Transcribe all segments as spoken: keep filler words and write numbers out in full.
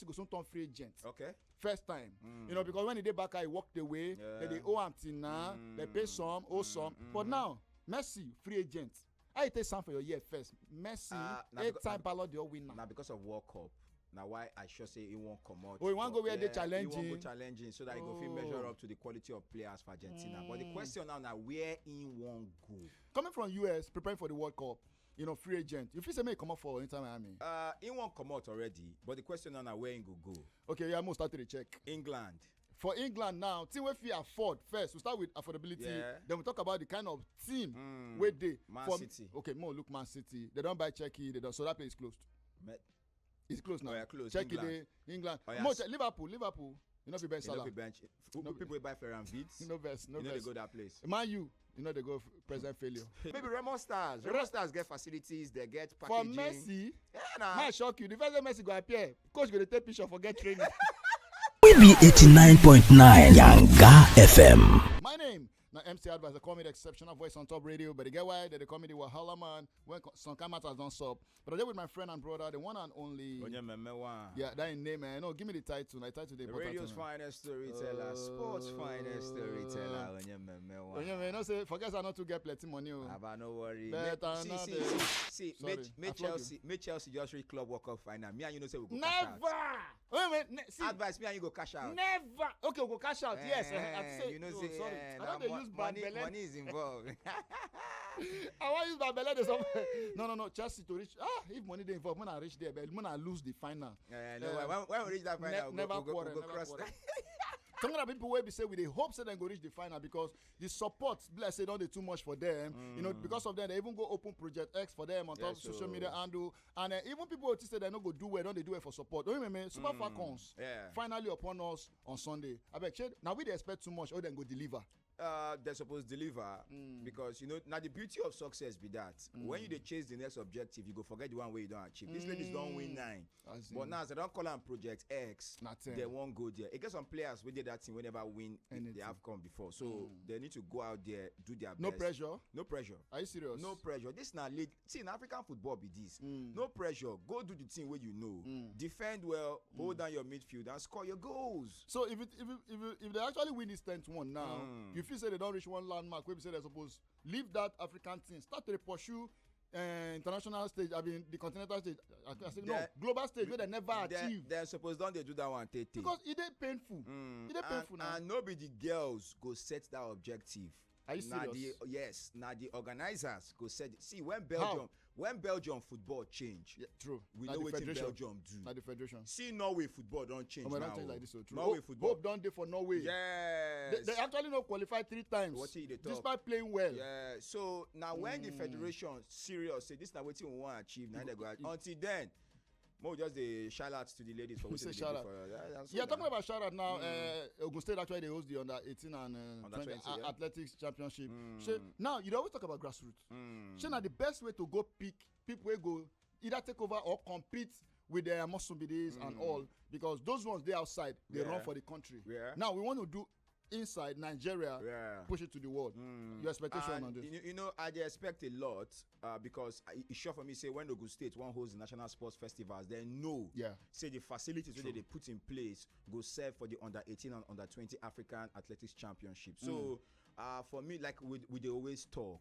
Messi go soon turn free agent. Okay. First time. Mm. You know, because when he dey back, he work the way. Yeah. Then they owe him till now. Mm, They pay some, owe mm, some. mm. But now, Messi, free agent. How you take some for your year first? Messi, Ah, na eight beca- time na- Ballon d'Or winner. Na because of World Cup. Na why I sure say he won't come out. Oh, he wan for- go where they yeah, he wan go challenging? Challenging so that he go fit measure Oh. Up to the quality of players for Argentina. But the Mm. question now, now where he won't go? Coming from U S, preparing for the World Cup, you know, free agent. You feel say make he come up for Inter Miami. Uh, he won't come out already. But the question now, now where he go go? Okay, yeah, I'm gonna start to check. England. For England now, team wey fit afford first. We start with affordability. Yeah. Then we talk about the kind of team Mm. wey dey Man for City. Okay, more look Man City. They don't buy Cherki. They don't. So that place is closed. Me- It's closed now. Oh, yeah, closed. Cherki England. dey England. Oh, yeah, More s- Liverpool. Liverpool. You know, be Ben You know, Salah. be bench. Who- No, People wey buy Ferran Vids. No verse. No You know they verse. Go that place. Man U. You know they go f- present failure. Maybe Remo Stars. Re- Remo Stars get facilities. They get For packaging. Messi, Yeah, nah. man shock you. The first day Messi go appear, coach go dey take picture for get training. We be eighty-nine point nine Yanga F M. My name na M C Advice, the comedy exceptional voice on top radio, but the get why they dey call me the Wahala Man when co- some kind matters don't stop. But I dey with my friend and brother, the one and only. Onye Meme One. Yeah, that in name, man. No, give me the title. I title the The important radio's thing, man. Finest storyteller, sports finest storyteller, Onye Meme One. Onye Meme, no say forget I not to get plenty money. Oh. Abba, no worry. But Make- I see, know see, the- see, see, Sorry, make, I make flog you. Chelsea, make Chelsea just reach Club World Cup final. Me and you know say we go cash out. Never. Wait, wait, ne- see, Advice, me and you go cash out. Never. Okay, we go cash out. Yes, eh, I Eh, say, you know oh, say, sorry. Eh, I na don't dey mo- use bad money, belle. Money is involved. I want use bad belle. Dey some. No, no, no. Chelsea to reach. Ah, if money dey involved, when I reach there, but when I lose the final. Eh, no, Eh, when, when we reach that ne- final, we go, never we go, quarrel, we go never cross. quarrel. Talking about people wey be say we dey hope say dem go reach the final because the support be like say don dey too much for them. You know, Mm. Because of them, they even go open Project X for them on top Yes, social media oh. handle, and uh, even people wey think say they no go do well, don dey do well for support. Don't you remember Super Mm, Falcons yeah. finally upon us on Sunday? I beg, shey, now we dey expect too much, or dem go deliver. Uh, they're supposed to deliver Mm. Because you know now the beauty of success be that when you Mm. dey chase the next objective, you go forget the one where you don't achieve. These ladies don't win Mm. nine, As but in, now as they don't call them Project X, na ten. They won't go there. It gets some players with that team whenever win Anything. They have come before, so Mm. they need to go out there, do their No best. Pressure. No pressure. Are you serious? No pressure. This na league. See, in African football be this. Mm. No pressure. Go do the thing where you know. Mm. Defend well. Hold Mm. Down your midfield and score your goals. So if it, if it, if, it, if they actually win this tenth one now, Mm. You feel say they don't reach one landmark. Where we say they suppose leave that African thing, start to dey pursue uh, international stage. I mean the continental stage. I, I say no, They- global stage where they never They, achieve. They suppose don't they do that one, Tete. Because e dey painful. Mm, E dey and, painful now. And no be the girls go set that objective. Are you Na serious? The, yes, now the organizers go set. See when Belgium, when Belgium football change, Yeah, true. We Na know the wetin federation. Belgium do. Na the federation. See Norway football don't change Omo, now. Don't change like this. So true. Norway Hope, football. Hope don't dey for Norway. Yes. They, they actually no qualify three times. What you dey talk? Despite playing well. Yeah. So now when the Mm. federation serious say this na wetin we wan achieve, na You they go- go. you- Until then, mo just dey shout out to the ladies for We wetin say they do shout out. for us. Yeah, that's Yeah, all talking now. About shout out now, Mm. uh, Ogun State actually they host the under eighteen and uh, Under twenty twenty, a- yeah. athletics championship. Mm. So now you dey always talk about grassroots. Mm. So now the best way to go pick people wey go either take over or compete with their muscle be this and Mm. All because those ones they outside they Yeah. Run for the country. Yeah. Now we want to do inside Nigeria, Yeah. Push it to the world. Mm. Your expectation And on this? You, you know, I dey expect a lot uh, because I, it's sure for me say when Ogun State wan host the national sports festivals, they know Yeah. say the facilities wey True. They put in place go serve for the under eighteen and under twenty African Athletics Championship. So Mm. uh, for me, like we, we dey always talk,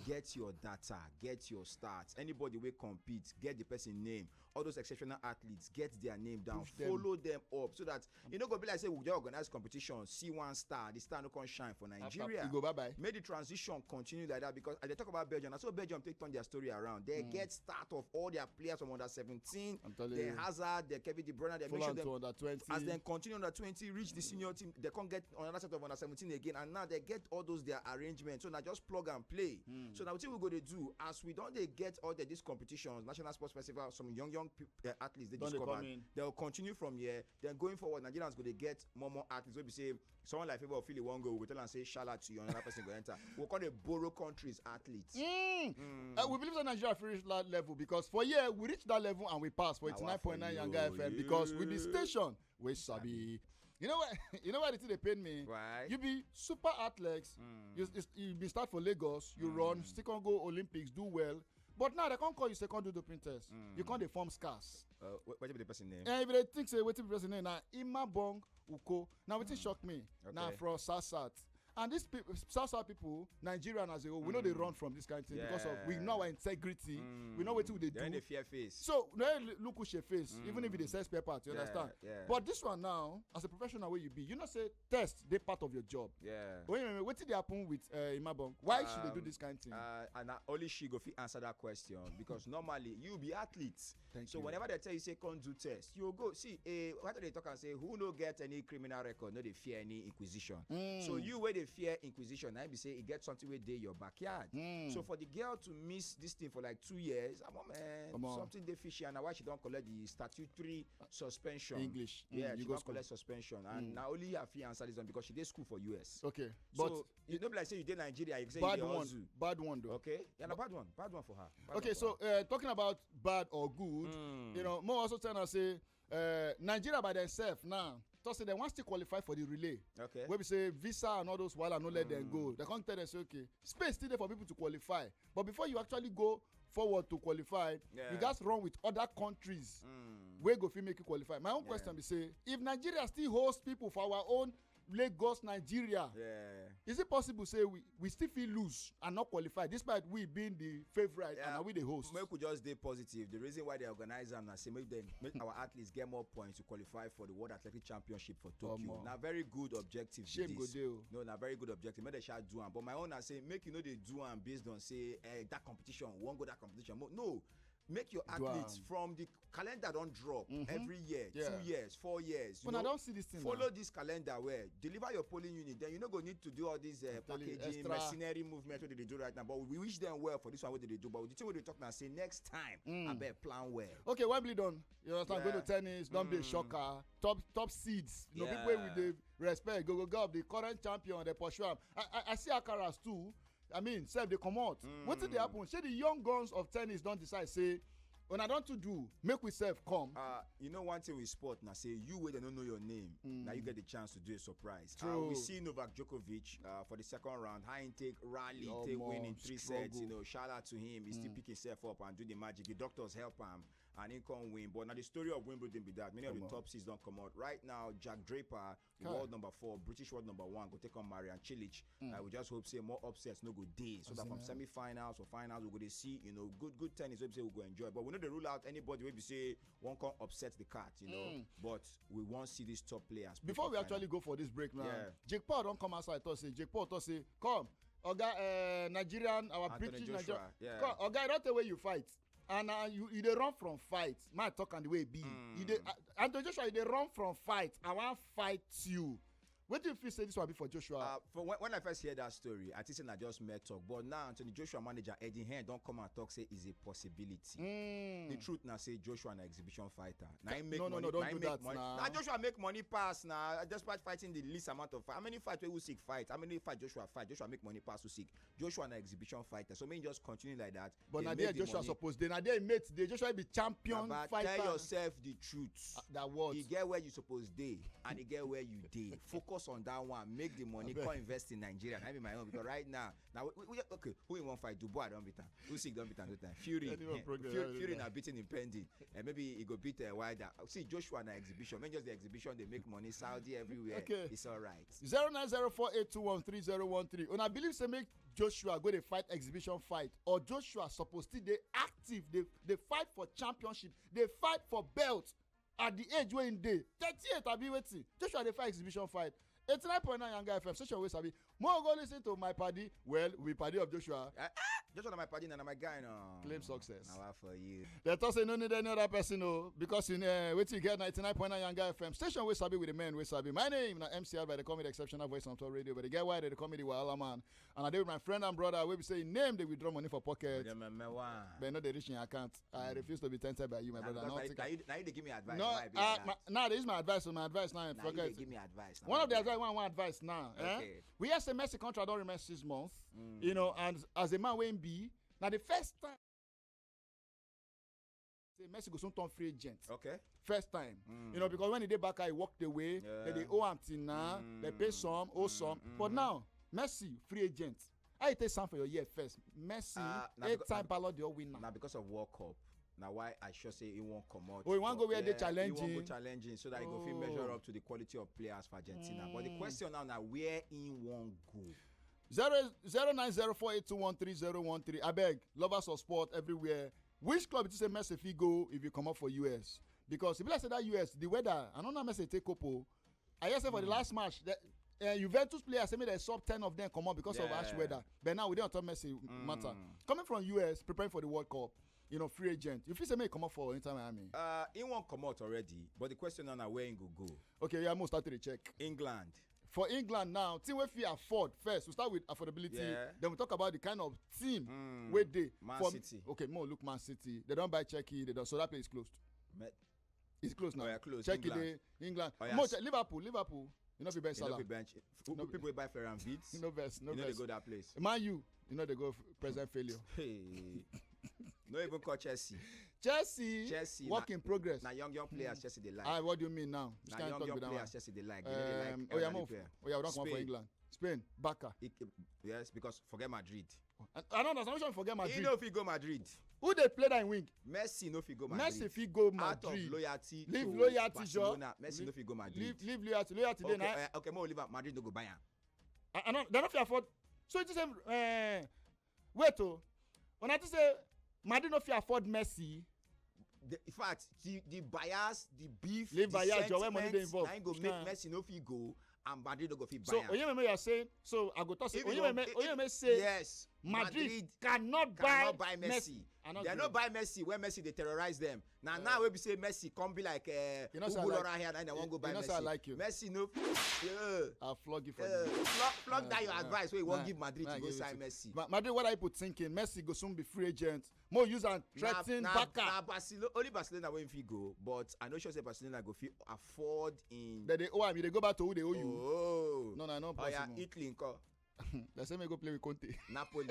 get your data, get your stats. Anybody wey compete, get the person name. All those exceptional athletes, get their name down, Push them. Follow them up, so that you no go be like say we dey organize competition, see one star, the star no come shine for After Nigeria. You go bye bye. Make the transition continue like that because as they talk about Belgium, na so Belgium take turn their story around. They Mm. Get start of all their players from under seventeen. I'm telling The you. Hazard, the Kevin De Bruyne, they make Full sure on them to under twenty. As they continue under twenty, reach the senior team, they can't get another set of under seventeen again, and now they get all those their arrangements. So now just plug and play. Mm. So now what we go to do as we don't they get all the these competitions, national sports festival, some young young peop- uh, athletes they Don't they discover. Come in? They'll continue from here. Then going forward, Nigerians go to get more more athletes. We'll be say someone like Favour Philly one go, we go tell and say shout out to you, another person go enter. We'll call it borrow countries athletes. Mm. Mm. Uh, we believe that Nigeria fit reach that level because for year we reach that level and we pass for Na wa eighty-nine point nine for Yanga you, F M because with the you. Station we sabi. You know what? You know why the thing they pain me? Why? You be super athlete. Mm. You, you, you be start for Lagos. You Mm. Run, still can go Olympics, do well. But now they can't call you say come do doping test. You can't dey form scars. Uh, what, what be the person name? And if they think say wetin be person name na Imabong Uko. Now wetin shock me na Okay. from South South. And these people, South South people, Nigerian as a whole, we know they run from this kind of thing because of we know our integrity. We know wetin we dey Then they do. Fear face. So no, look who she face. Even if they sell spare parts, you Yeah, understand? Yeah. But this one now, as a professional where you be, you know say test they part of your job. Yeah. Wait a minute, what did they happen with uh, Imabong? Why should they do Um, this kind of thing? Uh, and na only she go fit answer that question because normally you be athlete. Thank So you. Whenever they tell you say come do test, you go see. Eh, what do they talk and say who no get any criminal record, no they fear any inquisition. Mm. So you where they fear inquisition, I be say it get something where they your backyard. Mm. So for the girl to miss this thing for like two years, I'm man, Omo. Something they fishy and na why she don't collect the statutory suspension. English. Mm, Yeah, you she go don't school. Collect suspension and now only her fit answer this one because she dey school for U S. Okay, but So you know, like say you dey Nigeria, you say bad you dey one, hustle. Bad one though. Okay, yeah, na bad one, bad one for her. Bad Okay, one so for her. Uh, talking about bad or good, Mm. you know, more also tell us say uh, Nigeria by themselves now. Talk say they want to qualify for the relay. Okay. Where we say visa and all those while no let them go. They can't tell us okay, space still there for people to qualify. But before you actually go forward to qualify, Yeah. you guys run with other countries. Mm. Where go fit make you qualify. My own Yeah. Question be say if Nigeria still hosts people for our own Lagos, Nigeria, Yeah. Is it possible say we, we still feel lose and not qualify despite we being the favourite Yeah. And are we the host? Make we just dey positive. The reason why they organize am na say make them make our athletes get more points to qualify for the World Athletic Championship for Tokyo. Omo. Na very good objective. Shame be go this. Dey o. No, na very good objective. Make they shall do am. But my own na say make you know they do am based on say eh, that competition. Won't go that competition. Mo- No, make your athletes Am. From the calendar don't drop every year, Yeah. Two years, four years. You Una know, don see this thing follow now. This calendar where deliver your polling unit. Then you no go need to do all these uh, Tell you, packaging, extra. Mercenary movement what they do right now. But we wish them well for this one what they do. But the thing we dey talk now say next time, I bet plan well. Okay, Wembley don. You understand? Go Yeah. To tennis, don be a shocker. Top top seeds. You know, Yeah. People wey we dey respect. Go go go up the current champion, they pursue am. I I, I see Akaras too. I mean, sef dey comot. Wetin dey happen? Say the young guns of tennis don decide say, when I don to do, make we sef come. Uh, you know one thing with sport now say you wey dem no know your name now you get the chance to do a surprise. Uh, True. We see Novak Djokovic uh, for the second round, high intake rally, Omo, take win in three sets. Struggle. You know, shout out to him. He still pick himself up and do the magic. The doctors help him and he come win. But now the story of Wimbledon be that many of the Omo. Top seeds don't come out right now. Jack Draper, Kai. World number four, British world number one, go take on Marian Cilic. Uh, we just hope say more upsets no go day so that from semi-finals or finals we go dey see you know good good tennis wey be say we go enjoy, but we no dey rule out anybody wey be say wan come upset the card, you know. But we wan see these top players play Before for we final. Actually go for this break now, Yeah. Jake Paul don come outside talk say, Jake Paul talk say, come, oga, uh, Nigerian, our Anthony British Joshua, Nigerian, yeah. Come, oga, I don tell where you fight and uh, you you dey run from fight. My talk and the way e be, you dey uh, Anthony Joshua, you dey run from fight. I wan fight you. Wetin you feel say this one be for Joshua? Uh, for when, when I first hear that story, I think say na just mere talk. But now Anthony Joshua manager Eddie Hearn don come and talk say is a possibility. The truth na say Joshua na exhibition fighter. Na him make No, no, money. No, don't Na him do make that money. now. Na Joshua make money pass na despite fighting the least amount of fight. How many fight wey Usyk fight? How many fight Joshua fight? Joshua make money pass Usyk. Joshua na exhibition fighter. So make him just continue like that. But Dey na make there the Joshua money. Suppose dey. Na there he mate dey. Joshua be champion Baba, fighter. Tell yourself the truth. That word. E get where you suppose dey and e get where you dey. Focus on that one. Make the money. Abeg. Come invest in Nigeria. Na be my own because right now, now we, we, okay, who he wan fight? Dubois don beat am. Usyk don beat am two time. Fury, Anyone eh, progress, Fury, anyone. Fury na beating impending. And maybe he go beat uh, Wilder. See, Joshua na exhibition. When just the exhibition, they make money. Saudi everywhere. Okay. It's all right. Zero nine zero four eight two one three zero one three. Una believe say make Joshua go dey fight exhibition fight, or Joshua suppose still dey active, dey dey fight for championship, dey fight for belt at the age wey him dey thirty-eight abi wetin? Joshua dey fight exhibition fight. Eighty-nine point nine Yanga F M, station wey sabi. More go listen to my paddy. Well, we paddy of Joshua. Ah, ah, Joshua na my party, na na my guy now. Claim success. Now for you. They talk say no need any other person o, because in uh, wetin you get ninety-nine point nine Yanga F M, station wey sabi with the men wey sabi. My name na M C R by the comedy exceptional voice on top radio, but the guy why they call me the Wahala man. And I dey with my friend and brother wey be say him name dey withdraw money for pocket. But no dey reach in account. I refuse to be tempted by you, my brother. Now Not you, take now am. You, now you dey give me advice. No, Why I be uh, like my, that? Nah, this is my advice. So my advice now. Now you dey Forget. Give me advice. Now One my of the guy. Advice, one advice now. Eh? Okay. We hear say Messi contract don remain six months. You know, and as a man wey him be, na the first time say Messi go soon turn free agent. Okay. First time. You know, because when he dey back, I walk the way. Yeah. They dey owe am till now. They pay some, owe some. But now, Messi free agent. How you take sound for your year first? Messi, uh, eight-time Ballon d'Or winner. Now because of World Cup. Now why I sure say he won't come out. Oh, he won't go where yeah, they challenging. He won't go challenging so that he go feel measure up to the quality of players for Argentina. Mm. But the question now, now where he won't go? Zero zero nine zero four eight two one three zero one three. I beg, lovers of sport everywhere. Which club did you say Messi fit go if you come up for U S? Because if you say that U S, the weather, I don't know Messi take up. I hear say for the last match, the, uh, Juventus players say make they sub ten of them come out because of harsh weather. But now we don't talk Messi matter. Coming from U S, preparing for the World Cup, you know, free agent. You feel say make come up for Inter Miami? Uh, he won't come out already, but the question now na where he go go. Okay, yeah, most start to check. England. For England now, team wey fit afford first. We start with affordability. Yeah. Then we talk about the kind of team wey dey. Man City. Okay, more look Man City. They don't buy Cherki. They don't. So that place is closed. It's closed now. Oh, yeah, closed. Check England. It. England. Oh, yeah. More check, Liverpool. Liverpool. You know, if you bench Salah. You know, if you bench, people will buy Florian Vids. No best. No best. You know they go that place. Man U. You know they go present failure. Hey. No even call Chelsea. Chelsea. Chelsea. Work in progress. Now young young players Chelsea they like. Ah, what do you mean now? Now young young players Chelsea they like. They like. Oh yeah, move. Oh yeah, we don't come for England. Spain. Barca. Yes, because forget Madrid. I, I don't understand. Which one forget Madrid? He know if he go Madrid. Who they play that in wing? Messi no fit go Madrid. Messi fit go Madrid. Out of loyalty. Leave to loyalty, Barcelona. Messi no fit go Madrid. Leave, leave loyalty. Loyalty. Okay, uh, okay, more Liverpool. Madrid no go buy am. I, I don't. They don't fit afford. So it's the same. Uh, wait, oh, when I say Madrid no fit afford Messi, the, in fact, the, the bias, the beef, leave the bias, Joe, where money they involved. Now go make Messi no fit go, and Madrid no go fit buy. So Oyememe, you are saying? So I go talk say Oyememe, Oyememe say yes, Madrid cannot buy Messi. They no buy Messi when Messi they terrorize them. Now now we be say Messi come be like uh, you know, Ubu Lora here, and I won't go buy Messi. Like you. Messi no. I'll flog you for flog, flog that your advice. Where you won't give Madrid to go sign Messi. Madrid, what are you thinking? Messi go soon be free agent. More use and threaten Barca. Na Barcelona, only Barcelona wey fit go, but I no sure say Barcelona go fit afford in. But they owe am. They go back to who they owe you. Oh no, no, no. Oh yeah, Italy nko. They say me go play with Conte. Napoli.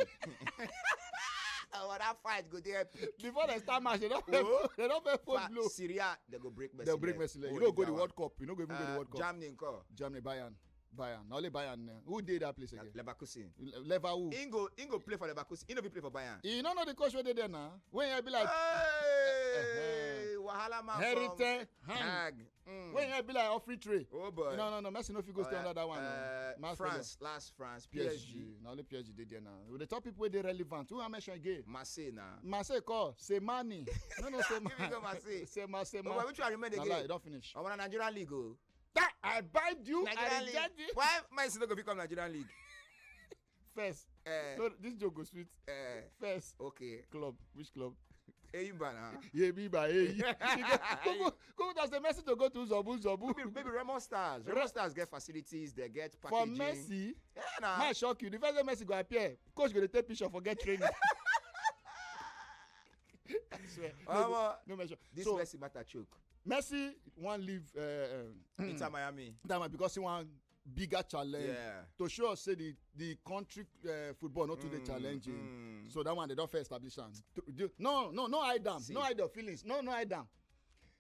Oh, that fight go there. Before they start match, they don't oh. They don't play foot blow. Syria, they go break Messi. They'll break Messi. You don't go the World Cup. You don't go even go the World Cup. Germany nko. Germany, Bayern. Bayern. Now only Bayern. Who did that place again? Leverkusen. Lever who? Ingo Ingo play for Leverkusen. Ingo play for Bayern. You don't know the coach where they there now. When you be like, hey, wahala man. Heritage. Hag. Mm. When you be like off free tray. Oh boy. No, no, no. Messi no fit go stay under that one. Uh, France, last France, P S G. Now only P S G did there now. With the top people where they relevant. Who I mention again? Marseille now. Marseille call. Say money. No, no, say money. Give me go Marseille. Say Marseille. Oh, which one remain again? Don't finish. I want a Nigerian league. Oh. That I buy you, I reject you. Why my son go become Nigerian league? First, uh, so this joke go sweet. Uh, first, okay. Club, which club? Eyimba na. Yeah, me by hey. Go, go, go, that's the message to go to Zobu, Zobu. Maybe, maybe Remo Stars. Remo Stars get facilities, they get packaging. For Messi, yeah, nah. Might shock you. The first day Messi go appear, coach go dey take picture for get training. I swear. No, no, no mention. This so, Messi matter choke. Messi wan leave uh, um, Inter Miami. Inter Miami because he wan bigger challenge. Yeah. To show us say the the country uh, football not too mm, challenging. Mm. So that one they don't first establish am. No, no, no hide am. No hide your feelings. No, no hide am.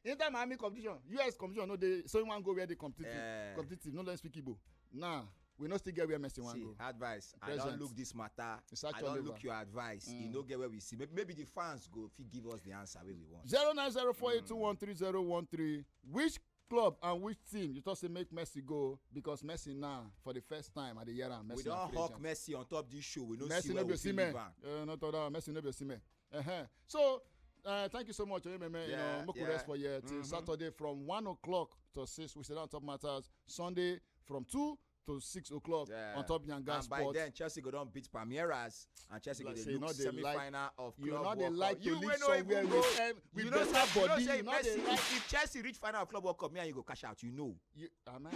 Inter Miami competition, U S competition no dey so he wan go where they competitive. Yeah. Competitive, no let's speak Igbo. Nah. We no still get where Messi wan go. Advice. I don't look this matter. I don't look your advice. Mm. You no get where we see. Maybe, maybe the fans go fit give us the answer where we want. Zero nine zero four eight two one three zero one three. Which club and which team you thought say make Messi go because Messi now for the first time at the year and Messi. We don't hawk Messi on top this show. We no Messi see no be Osimhen. Uh, not all that. Messi no be Osimhen. Uh-huh. So uh, thank you so much, Oyememe. Yeah, you know, yeah. Rest for here till mm-hmm. Saturday from one o'clock to six. We sit down top matters. Sunday from two to six o'clock yeah. On top Yanga and Sport. By then, Chelsea go down beat Palmeiras and Chelsea go like, look semi-final like, of club. You know they like to leave somewhere with, with you know, better body. You know, you know, you know, if Chelsea reach final of Club World Cup, me and you go cash out. You know. You, uh, man,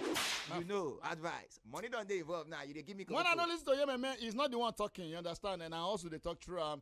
you know, advice. Money don't they involve now. You they give me. When I don't listen to you, man, he's not the one talking. You understand? And I also they talk through. Um,